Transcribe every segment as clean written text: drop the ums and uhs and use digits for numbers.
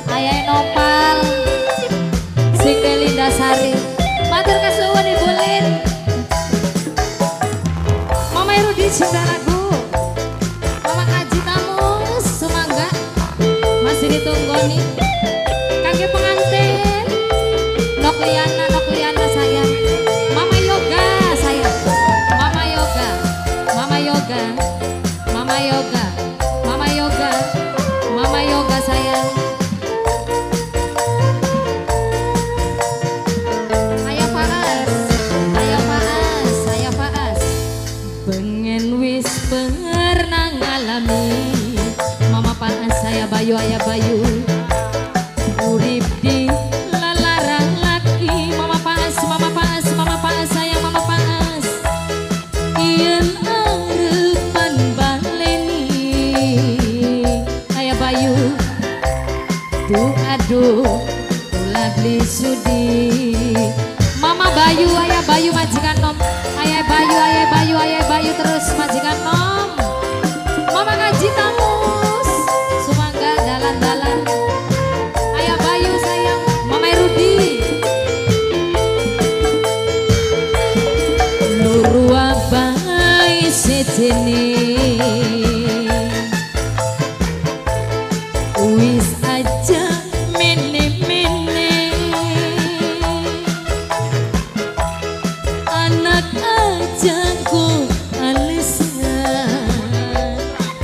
Ayah Nopal, sing Linda Sari. Matur kasuwun Ibu Lin. Mama Rudi cinta lagu. Mama Kaji Tamus sumangga masih ditunggoni. Kangge pengantin Nokliana, Nokliana sayang. Mama Yoga sayang. Mama Yoga, Mama Yoga, Mama Yoga, Mama Yoga, Mama Yoga sayang. Ayo Faas, ayo Faas, ayo Faas. Pengen wis pernah ngalami Mama Faas saya Bayu, ayah Bayu. Urip di lalarang laki Mama Faas, Mama Faas, Mama Faas sayang Mama Faas. Yen arepan baleni ayah Bayu. Duh aduh kula beli sudi. Mama Bayu, ayah Bayu majikan nom. Ayah Bayu, ayah Bayu, ayah Bayu terus majikan nom. Mama Ngaji Tamus sumangga dalan-dalan. Ayah Bayu sayang, Mama Rudi. Luru abai sejene wis aja mene-mene. Anak aja ku alasan.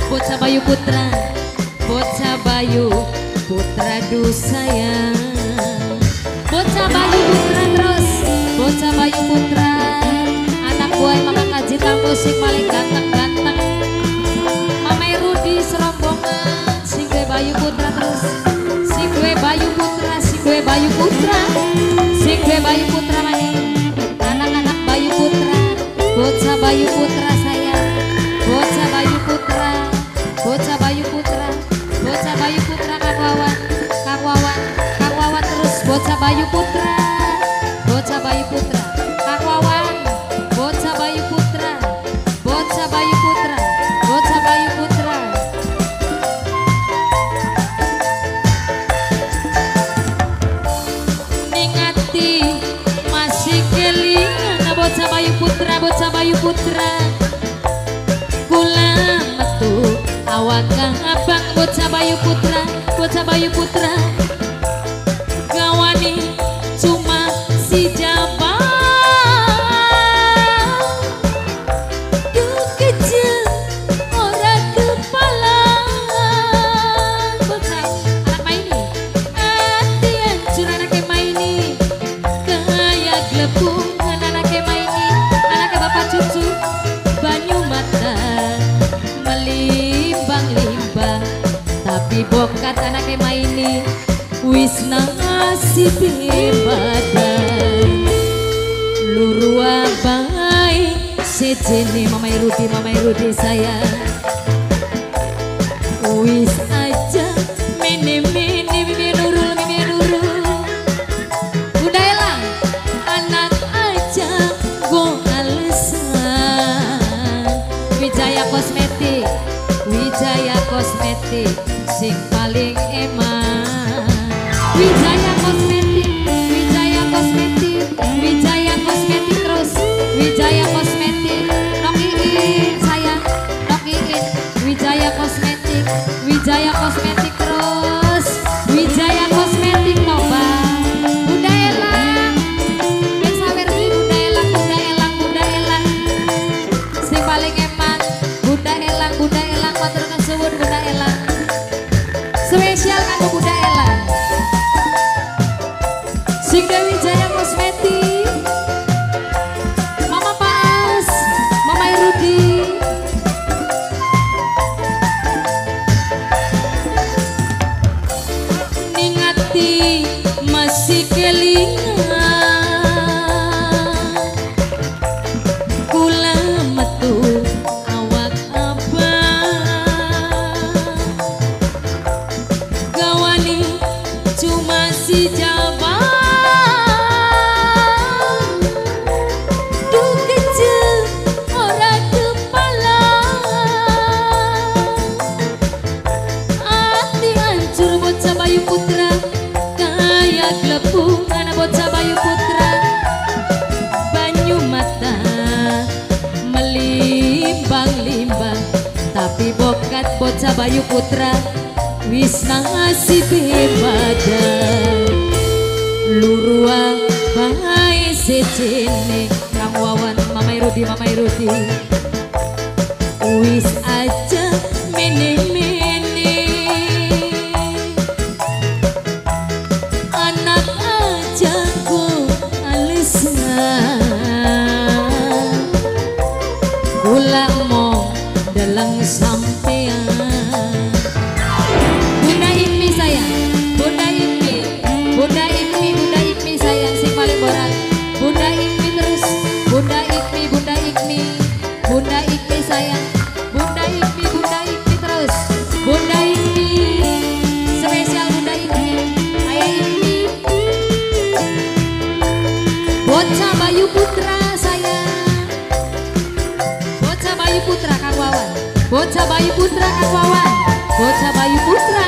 Bocah Bayu Putra, bocah Bayu Putra du sayang. Bocah Bayu Putra terus, bocah Bayu Putra. Anak buah Mama Kaji Tamus sing paling ganteng-ganteng. Mama Rudi serombongan sing gue Bayu Putra terus. Sing gue Bayu Putra, sing gue Bayu Putra, sing gue Bayu Putra maning. Anak-anak Bayu Putra, bocah Bayu Putra sayang. Bocah Bayu Putra, bocah Bayu Putra, bocah Bayu Putra Kang Wawan, Kang Wawan, Kang Wawan terus bocah Bayu Putra, bocah Bayu Putra, Kang Wawan, bocah Bayu Putra, bocah Bayu Putra, bocah Bayu Putra. Ningati masih kelingan bocah Bayu Putra, bocah Bayu Putra. Kula metu awak abang bocah Bayu Putra, bocah Bayu Putra. Gawani cuma si jabang. Duh kecil ora kepala. Bocah anak maini, ati hancur anake maini. Kaya glepungan anake maini, anake bapak cucu. Banyu mata melimbang-limbang, tapi bokat anake maini wis nasibe badan. Luru abai sejene Mama Rudi, Mama Rudi sayang. Wis aja mene-mene mimi nurul, mimi nurul. Bunda Elang, anak aja go alasan. Wijaya Kosmetik, Wijaya Kosmetik sing paling eman. Wijaya Kosmetik, Wijaya Kosmetik, Wijaya Kosmetik terus, Wijaya Kosmetik. Nokiin sayang, nokiin. Wijaya Kosmetik, Wijaya Kosmetik terus, Wijaya Kosmetik toba. Bunda Elang, ben sawer beli Bunda Elang, Bunda Elang, Bunda Elang sing paling eman. Bunda Elang, Bunda Elang, matur nuwun Bunda Elang. Spesial kanggo Bunda Elang. Sing Dewi Jaya Kosmetik, Mama Paas, Mama Rudi. Ningati masih kelingan. Kula metu awak abang. Gawani cuma si jabang. Duh kecil ora kepala. Ati hancur bocah Bayu Putra. Bocah Bayu Putra wis nasibe badan lurua bae sejene Kang Wawan Mamai Rudi Mamai Rudi wis aja mene-mene anak aja ku alesan kula mo dalang sampean. Bunda Imi sayang, Bunda Imi, Bunda Imi, Bunda Imi sayang sing paling borak. Bunda Imi terus, Bunda Imi, Bunda Imi, Bunda Imi sayang, Bunda Imi, Bunda Imi terus, Bunda Imi, spesial Bunda Imi, Ayah Imi, Bocah Bayu Putra sayang, Bocah Bayu Putra Kang Wawan, Bocah Bayu Putra Kang Wawan, Bocah Bayu Putra,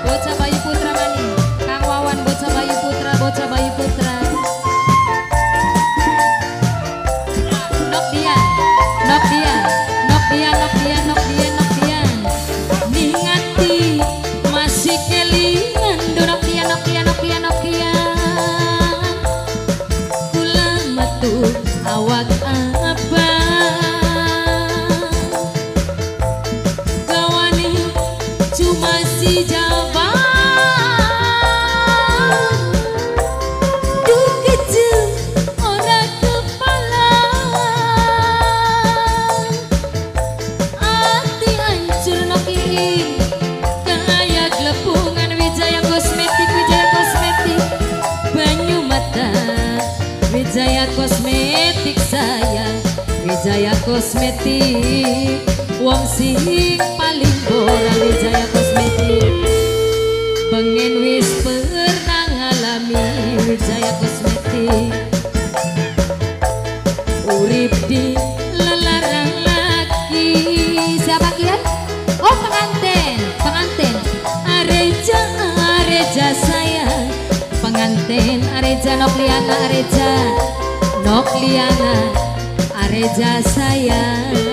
Bocah Bayu Putra mani, Kang Wawan, Bocah Bayu Putra, Bocah Bayu Putra. Nok Dian, Nok Dian, Nok Dian, Nok Dian, Nok Dian, Nok Dian. Ningati masih kelingan, do Nok Dian, Nok Dian, Nok Dian, Nok Dian. Kula metu awak abang, gawane cuma si Jawa. Duh kecil ora kepala, ati hancur nokiin kaya glepungan. Wijaya Kosmetik, Wijaya Kosmetik, banyu mata Wijaya Kosmetik sayang, Wijaya Kosmetik wong sing paling bola. Wijaya Kosmetik pengen wis pernah ngalami Wijaya Kosmetik urip di lelarang lagi. Siapa kian? Oh pengantin, pengantin Areja, Areja sayang, pengantin Areja Nokliana, Areja Nokliana, Areja sayang.